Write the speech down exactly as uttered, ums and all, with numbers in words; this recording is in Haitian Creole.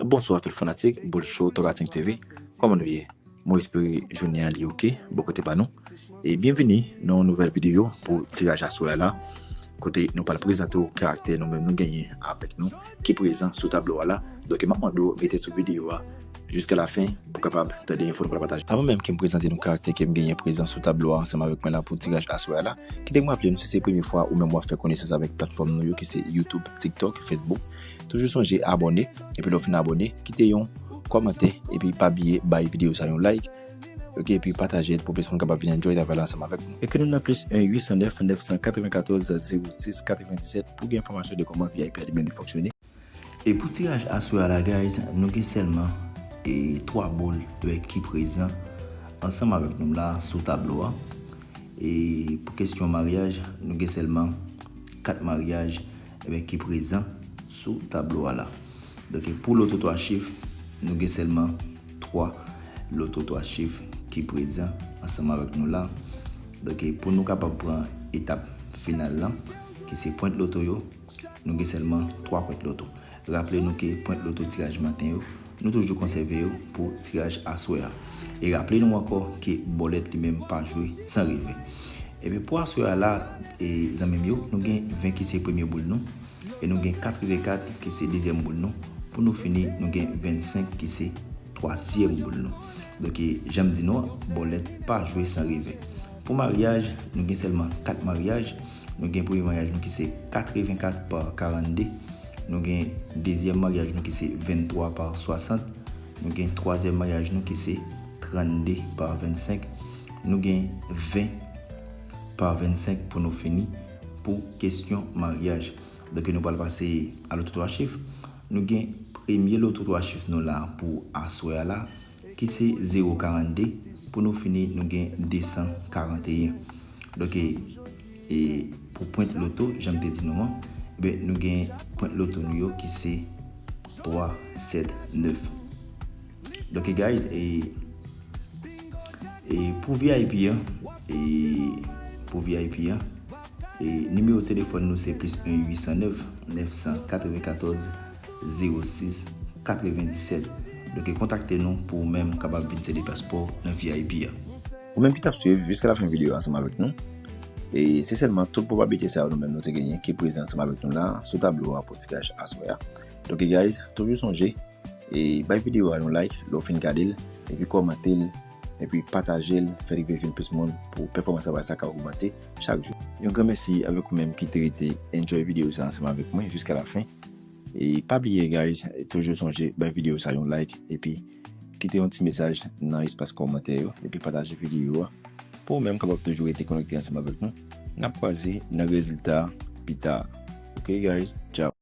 Bonswa tout fanatik Boul Show Tokating T V. Kòman nou ye? Mwen espere jounen an li oke bò kote pa nou. E byenvini nan yon nouvèl videyo pou tiraj aswè a la, kote nou pral prezante w karaktè nou menm nou genyen avèk nou ki prezan sou tablo a la. Donk m ap mande w rete sou videyo a jiska lafen pou kapab tande enfo nou pral pataje. Avan menm ke m prezante nou karaktè ke m genyen prezan sou tablo a ansanm avèk mwen la pou tiraj aswè a la, kite m raple nou, si se premye fwa ou menm w ap fè konesans avèk platfòm nou yo ki se YouTube, TikTok, Facebook, toujou sonje abòne, epi lè w fin abòne, kite yon kòmantè, epi pa bliye bay videyo sa yon like, ok, epi pataje l pou plis moun kapab vin enjoy travay la ansanm avèk nou. Ekri nou nan plis en uit san nèf, nèf san katrevenkatòz, zewo sis, katrevenndisèt pou gen enfòmasyon de kòman V I P a li menm li fonksyone. E pou tiraj aswè a la, guys, nou gen sèlman e twa boul, e, ki prezan ansanm avèk nou la sou tablo a. E pou kesyon maryaj, nou gen sèlman kat maryaj, e, ki prezan sou tablo a la. Donk, pou loto twa chif, nou gen sèlman twa loto twa chif ki prezan ansanm avèk nou la. Donk, pou nou kapab pran etap final lan, ki se pwent loto yo, nou gen sèlman twa pwent loto. Raple nou ke pwent loto tiraj maten yo, nou toujou konsève yo pou tiraj aswè a. E raple nou ankò ke bòlèt li menm pa jwe san revè. Ebyen, pou aswè a la, e, zanmi m yo, nou gen ven ki se premye boul nou, e nou gen katrevenkat ki se dezyèm boul nou. Pou nou fini, nou gen vennsenk ki se twazyèm boul nou. Donk, e, jan m di nou an, bòlèt pa jwe san revè. Pou maryaj, nou gen sèlman kat maryaj. Nou gen premye maryaj nou ki se katrevenkat pa karannde. Nou gen dezyèm maryaj nou ki se venntwa pa swasant. Nou gen twazyèm maryaj nou ki se trannde pa vennsenk. Nou gen ven pa vennsenk pou nou fini pou kesyon maryaj. Donk, nou pral pase a loto twa chif. Nou gen premye loto twa chif nou la pou aswè a la, ki se zewo karannde, pou nou fini, nou gen desan karanteyen. Donk, e, e pou pwent loto, jan m te di nou an, ebyen, nou gen pwent loto nou yo ki se twa sèt nèf. Donk, guys, e, e pou V I P an, e pou V I P an, e nimewo telefòn nou se plis en uit san nèf, nèf san katrevenkatòz, zewo sis, katrevendisèt. Donk, kontakte nou pou ou menm kapab vin sede paspò nan V I P a. Ou menm ki t ap swiv jiska lafen videyo a ansanm avèk nou, e se sèlman tout pwobablite sa yo nou menm nou te genyen ki prezan ansanm avèk nou la sou tablo a pou tiraj aswè a. Donk, guys, toujou sonje, e bay videyo a yon like lè w fin gade l, epi kòmante l, epi pataje l, fè rive jwenn plis moun pou pèfòmans travay sa ka ogmante chak jou. Yon gran mèsi avèk ou menm ki te rete enjoy videyo sa ansanm avèk mwen jiska lafen. E pa bliye, guys, toujou sonje bay videyo sa yon like, epi kite yon ti mesaj nan espas kòmantè yo, epi pataje videyo a pou ou menm kapab toujou rete konekte ansanm avèk nou. N ap kwaze nan rezilta pita. Ok, guys, ciao.